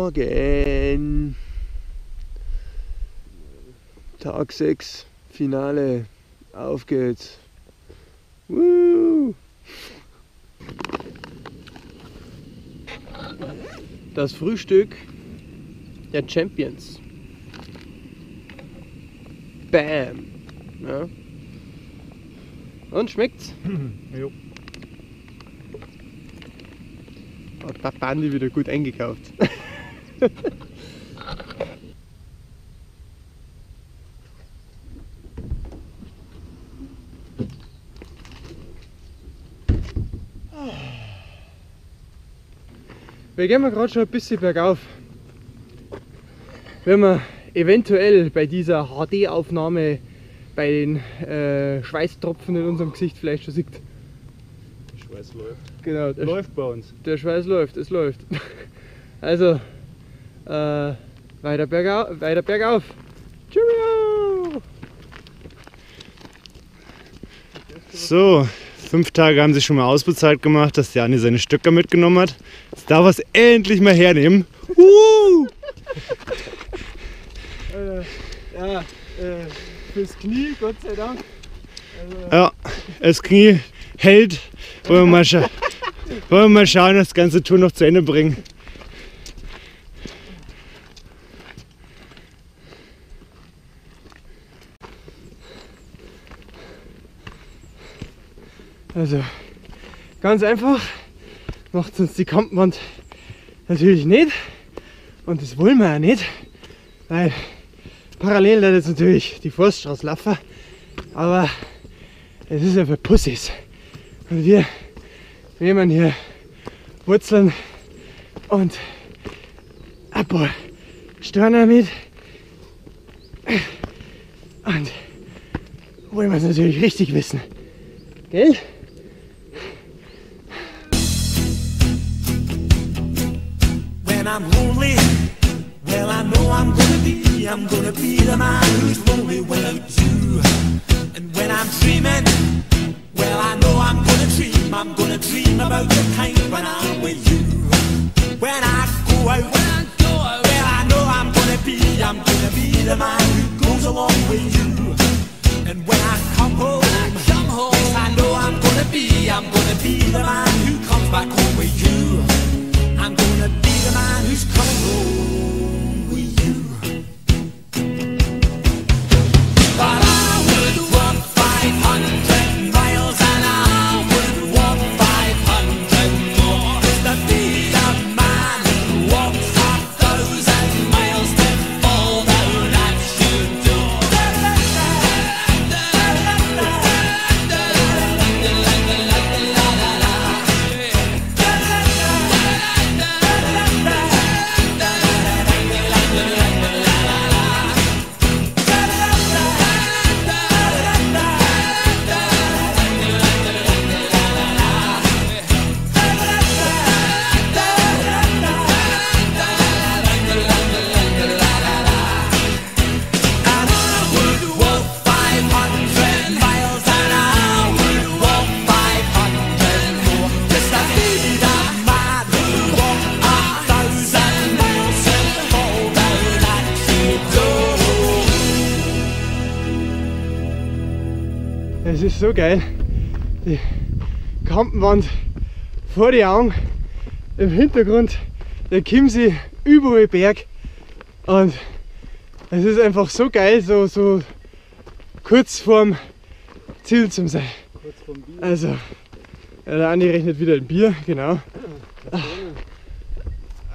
Morgen. Tag 6, Finale. Auf geht's. Woo! Das Frühstück der Champions. Bam! Ja. Und schmeckt's? Jo. Hat der Bandi wieder gut eingekauft. Wir gehen mal gerade schon ein bisschen bergauf. Wenn man eventuell bei dieser HD-Aufnahme bei den Schweißtropfen in unserem Gesicht vielleicht schon sieht. Der Schweiß läuft. Genau, der läuft bei uns. Der Schweiß läuft, es läuft. Also, weiter bergauf, weiter bergauf. Cheerio! So, 5 Tage haben sie schon mal ausbezahlt gemacht, dass der Andi seine Stöcker mitgenommen hat. Jetzt darf er es endlich mal hernehmen. Ja, fürs Knie, Gott sei Dank. Also ja, das Knie hält. Wollen wir mal schauen, das ganze Tour noch zu Ende bringen. Also, ganz einfach macht uns die Kampenwand natürlich nicht. Und das wollen wir auch nicht, weil parallel da jetzt natürlich die Forststraße laufen, aber es ist ja für Pussys. Und wir nehmen hier Wurzeln und ein paar Steine mit und wollen wir es natürlich richtig wissen. Gell? When I'm lonely, well I know I'm gonna be the man who's lonely without you. And when I'm dreaming, well I know I'm gonna dream about the time when I'm with you. When I go out, well I know I'm gonna be the man who goes along with you. And when I come home, yes I know I'm gonna be the man who comes back home with you. I'm gonna be the man who's coming home with you. But I would walk 500 miles and I would walk 500 more just to be the man who walks 1,000 miles to fall down at your door. And I would walk 500 miles and I would walk 500 more just to be the man who walked 1,000 miles to fall down at your door. Es ist so geil. Die Kampenwand vor die Augen, im Hintergrund der Chiemsee, überall Berg. Und es ist einfach so geil, so kurz vorm Ziel zu sein. Kurz vorm Bier. Also, ja, der Andi rechnet wieder ein Bier, genau.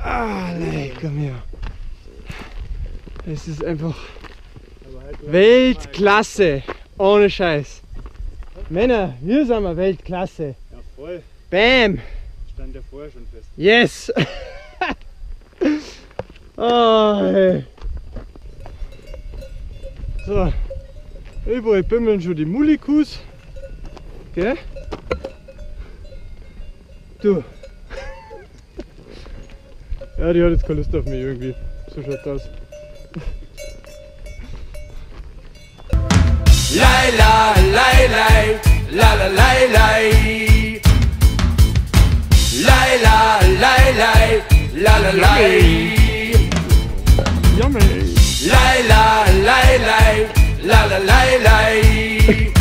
Ah, lecker mir. Es ist einfach Weltklasse, ohne Scheiß. Männer, wir sind mal Weltklasse. Ja, voll. Bam! Stand ja vorher schon fest. Yes! Oh, hey. So, überall bimmeln schon die Mulikus. Gell? Du. Ja, die hat jetzt keine Lust auf mich irgendwie. So schaut's aus. Lei, la, lei, lei, la, la, lei, lei. Lei, la, lei, lei, la, la, lei. mich. Lei, la, lei, lei, la, la, lei, lei.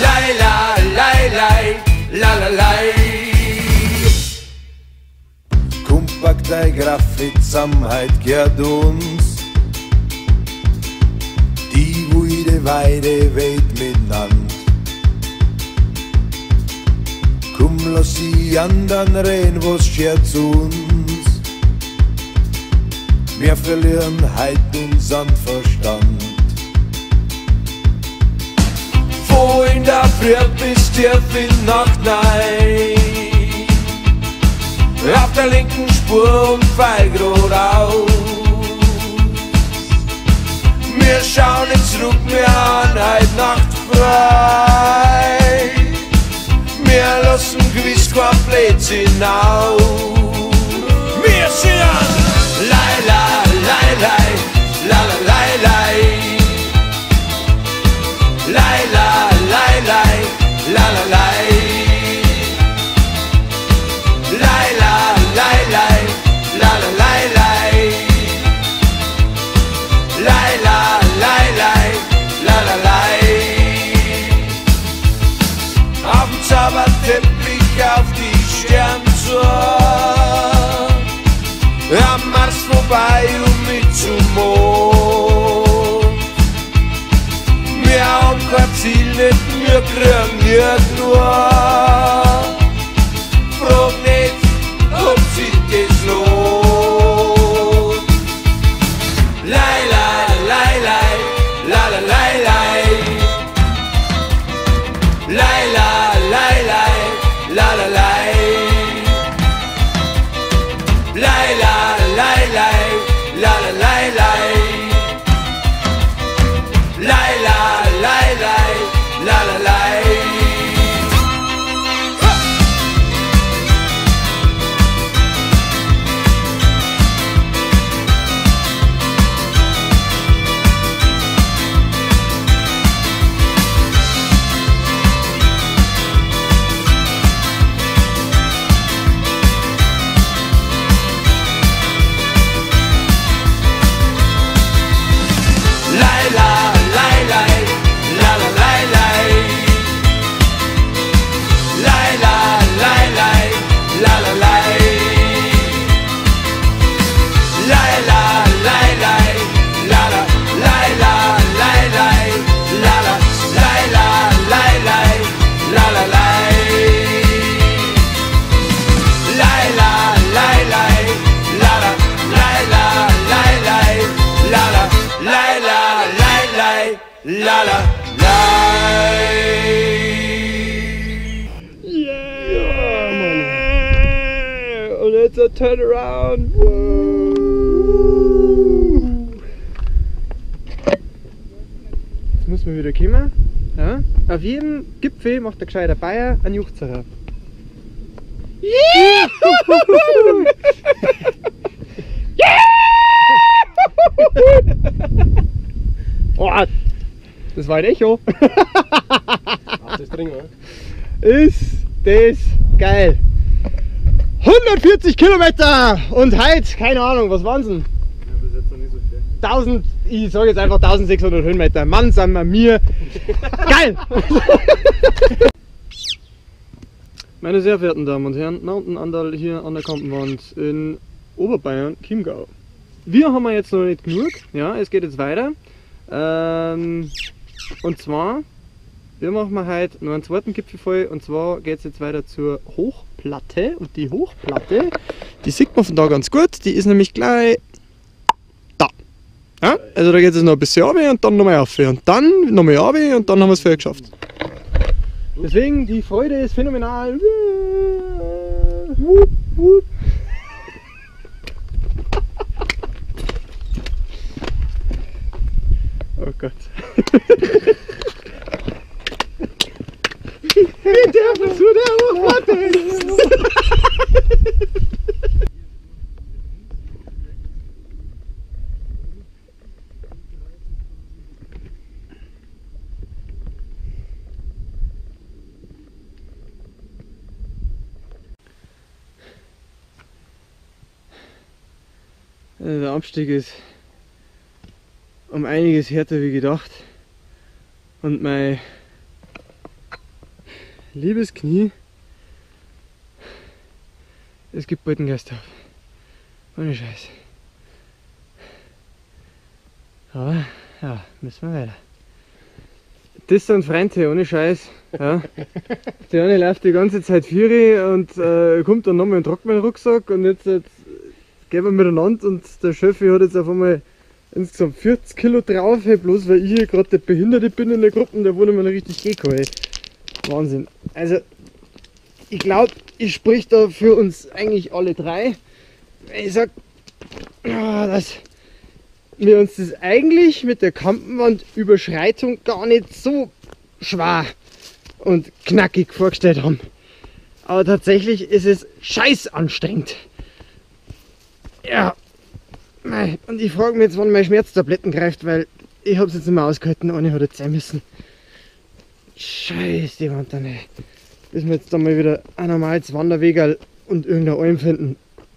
Lei, la, lei, lei, la, la, lei. Kompakt dein Graffiti Zusammenhalt gehört uns. Die wilde weite Welt miteinander. Komm, lass die anderen reden, was scherzt uns. Wir verlieren heut unseren Verstand. Wo in der Früh bis tief in Nacht nein. Auf der linken Spur und pfeil geradeaus. Wir schauen nicht zurück, wir haben heut Nacht frei. Wir lassen gewiss kein Blödsinn aus. Wir singen lei, la, lei, lei, la, la, lei, lei. Lei, la, lei, lei, la, la, lei. Lei, la, lei, lei, la, la, lei, lei. Lei, la, lei, lei, la, la, lei. Auf dem Zauberteppich auf die Sterne zu. Am Mars vorbei und mit zum Mond. Wir haben kein Ziel, nicht, wir kriegen nie genug. Frag nicht, ob sich das lohnt. Lei, lei, lei, lei, la, la, lei, lei. Lei, la, lei, lei, la, la, lei. Lei, la, lei, lei, la, la, lei, lei. Lei, la, lei, lei, la, la, lei. Lei, la, lei, lei, la, la, lei, lei. Lei, la, lei, lei, la, la, lei. Lei, la, lei, lei, la, la, lei, la, lei, lei, la, la, lei, la, lei, lei, la, la, lei. Lei, la, lei, lei, la, la, lei, la, lei, lei, la, la, lei, la, lei, lei, la, la, lei. Yeah, Mann. Und jetzt ein Turnaround. Woo. Jetzt müssen wir wieder kommen. Ja? Auf jedem Gipfel macht der gescheite Bayer einen Juchzerer. Yeah! Oh, das war ein Echo. Ach, das drin, oder? Ist das geil. 140 Kilometer und heute, keine Ahnung, was waren's denn? Ja, bis jetzt noch nicht so viel. 1000, ich sag jetzt einfach 1600 Höhenmeter. Mann, sind wir mir. Geil! Meine sehr verehrten Damen und Herren, Mountain Anderl hier an der Kampenwand in Oberbayern, Chiemgau. Wir haben ja jetzt noch nicht genug, ja, es geht jetzt weiter. Und zwar, wir machen heute noch einen zweiten Gipfel voll, und zwar geht's jetzt weiter zur Hochplatte. Und die Hochplatte, die sieht man von da ganz gut, die ist nämlich gleich da. Ja, also da geht es noch ein bisschen runter und dann nochmal rauf und dann nochmal runter und dann haben wir es voll geschafft. Deswegen, die Freude ist phänomenal. Wupp, wupp. Oh Gott. Wir dürfen zu der Hochplatte. Der Abstieg ist um einiges härter wie gedacht. Und mein liebes Knie, es gibt bald einen Geist auf. Ohne Scheiß. Aber ja, müssen wir weiter. Das sind Freunde, ohne Scheiß. Ja. Der eine läuft die ganze Zeit Vieri und kommt dann nochmal und tragt meinen Rucksack und jetzt gehen wir miteinander und der Schöffi hat jetzt auf einmal insgesamt 40 Kilo drauf, hey, bloß weil ich hier gerade der Behinderte bin in der Gruppe, der wo nicht mehr richtig gehen kann. Hey. Wahnsinn. Also, ich glaube, ich sprich da für uns eigentlich alle drei. Ich sag, dass wir uns das eigentlich mit der Kampenwandüberschreitung gar nicht so schwer und knackig vorgestellt haben. Aber tatsächlich ist es scheiß anstrengend. Ja. Und ich frage mich jetzt, wann meine Schmerztabletten greift, weil ich hab's jetzt nicht mehr ausgehalten, ohne hat jetzt sein müssen. Scheiß die Wand dann, ey. Bis wir jetzt dann mal wieder ein normales Wanderwegerl und irgendeine Alm finden,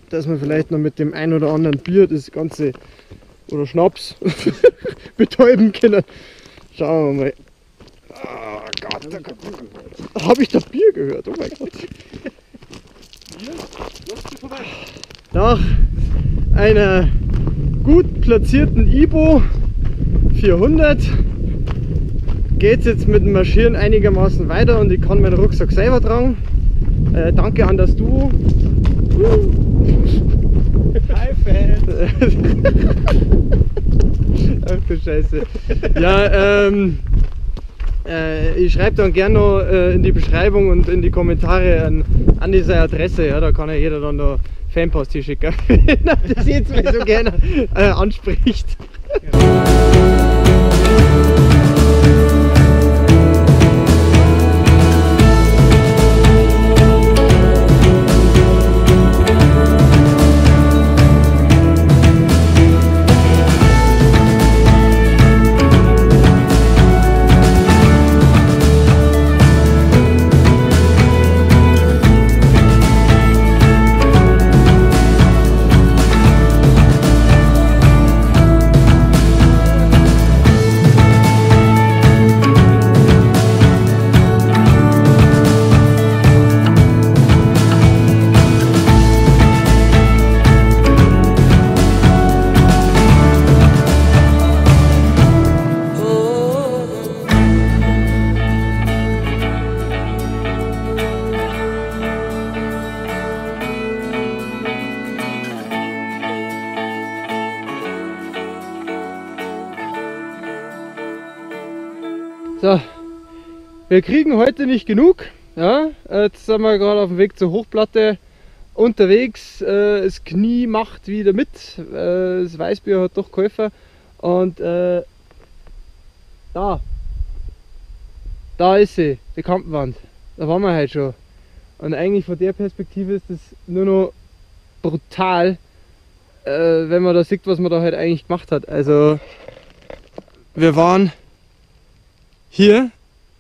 dass wir vielleicht noch mit dem ein oder anderen Bier das Ganze oder Schnaps betäuben können. Schauen wir mal. Oh Gott, oh Gott, oh Gott. Habe ich da Bier gehört? Oh mein Gott. Nach einer gut platzierten Ibo 400 geht es jetzt mit dem Marschieren einigermaßen weiter und ich kann meinen Rucksack selber tragen. Danke an das Duo. Hi Fans! Ach du Scheiße. Ja, ich schreibe dann gerne noch in die Beschreibung und in die Kommentare an diese Adresse. Ja, da kann ja jeder dann noch Fanpost hier schicken, wenn er das jetzt mal so gerne anspricht. So, wir kriegen heute nicht genug. Ja, jetzt sind wir gerade auf dem Weg zur Hochplatte unterwegs. Das Knie macht wieder mit. Das Weißbier hat doch geholfen. Und da ist sie, die Kampenwand. Da waren wir heute schon. Und eigentlich von der Perspektive ist das nur noch brutal, wenn man da sieht, was man da heute eigentlich gemacht hat. Also, wir waren hier,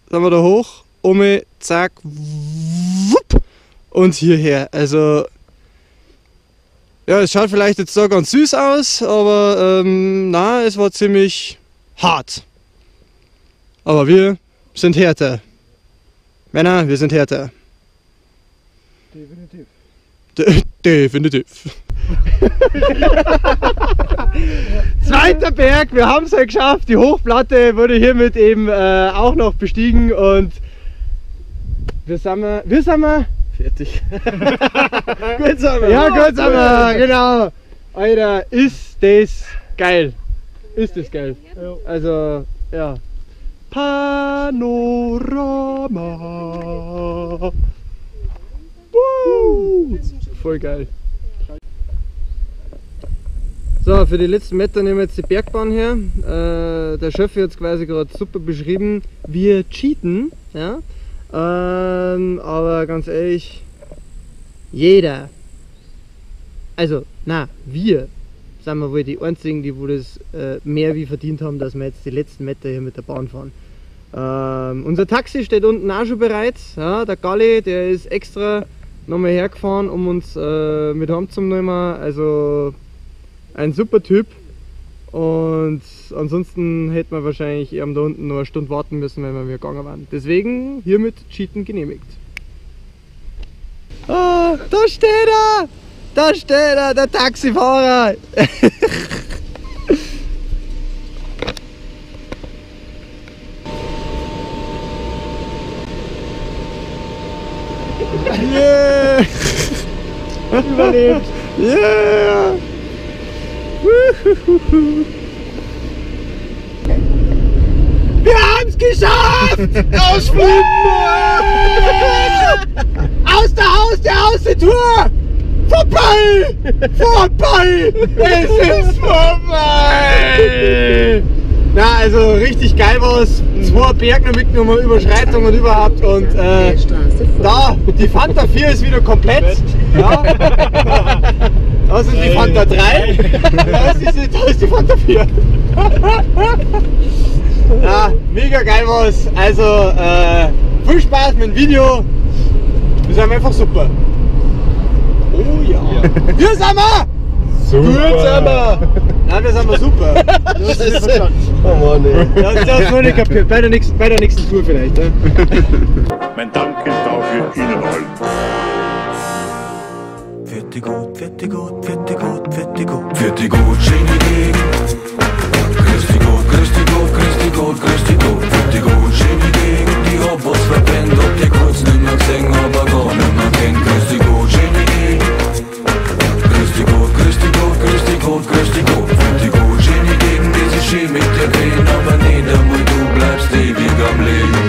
sind wir da hoch, um, zack, wupp, und hierher. Also, ja, es schaut vielleicht jetzt da ganz süß aus, aber na, es war ziemlich hart. Aber wir sind härter. Männer, wir sind härter. Definitiv. Definitiv. Zweiter Berg, wir haben es ja geschafft. Die Hochplatte wurde hiermit eben auch noch bestiegen und wir sind fertig. Gut sind wir. Ja, gut sind wir, genau. Alter, ist das geil. Ist das geil. Also, ja. Panorama. Woo! Voll geil. So, für die letzten Meter nehmen wir jetzt die Bergbahn her. Der Schöffi hat es quasi gerade super beschrieben. Wir cheaten, ja. Aber ganz ehrlich, jeder, also, na, wir sind wir wohl die einzigen, die wo das mehr wie verdient haben, dass wir jetzt die letzten Meter hier mit der Bahn fahren. Unser Taxi steht unten auch schon bereit. Ja, der Galli, der ist extra nochmal hergefahren, um uns mit heimzunehmen. Also, Ein super Typ. Und ansonsten hätten wir wahrscheinlich eben da unten noch eine Stunde warten müssen, wenn wir gegangen waren. Deswegen hiermit Cheaten genehmigt. Oh, da steht er! Da steht er, der Taxifahrer! Yeah! Überlebt! Yeah! Wir haben's geschafft! Ausflippen! Aus der Haus, der Außentour! Vorbei! Vorbei! Es ist vorbei! Na, also richtig geil war's. 2 Berge noch mitgenommen, Überschreitung und überhaupt. Und da, die Fanta 4 ist wieder komplett. Ja. Da sind die Fanta 3. Da ist die Fanta 4. Ja, mega geil war's. Also viel Spaß mit dem Video. Wir sind einfach super. Oh ja. Wir sind wir! Super! Gut sind wir! Nein, wir sind wir super. Du hast es nicht verstanden. Oh Mann, ey. Das hast du noch nicht kapiert. Bei der nächsten Tour vielleicht. Ne? Mein Dank gilt dafür Ihnen allen. Fertig gut, fertig gut, fertig gut, fertig gut. Fertig gut, schöne Gegend. Grüß dich Gott, grüß dich Gott, grüß dich Gott, grüß dich Gott. Fertig gut, schöne Gegend. Ich hab was verbrennt, hab dich kurz nimmer gesehen, aber gar nimmer kennt. Grüß dich Gott, schöne Gegend. Grüß dich Gott, grüß dich Gott, grüß dich Gott, grüß dich Gott. Fertig gut, schöne Gegend, die sich schön mit dir gehen, aber nicht einmal du bleibst ewig am Leben.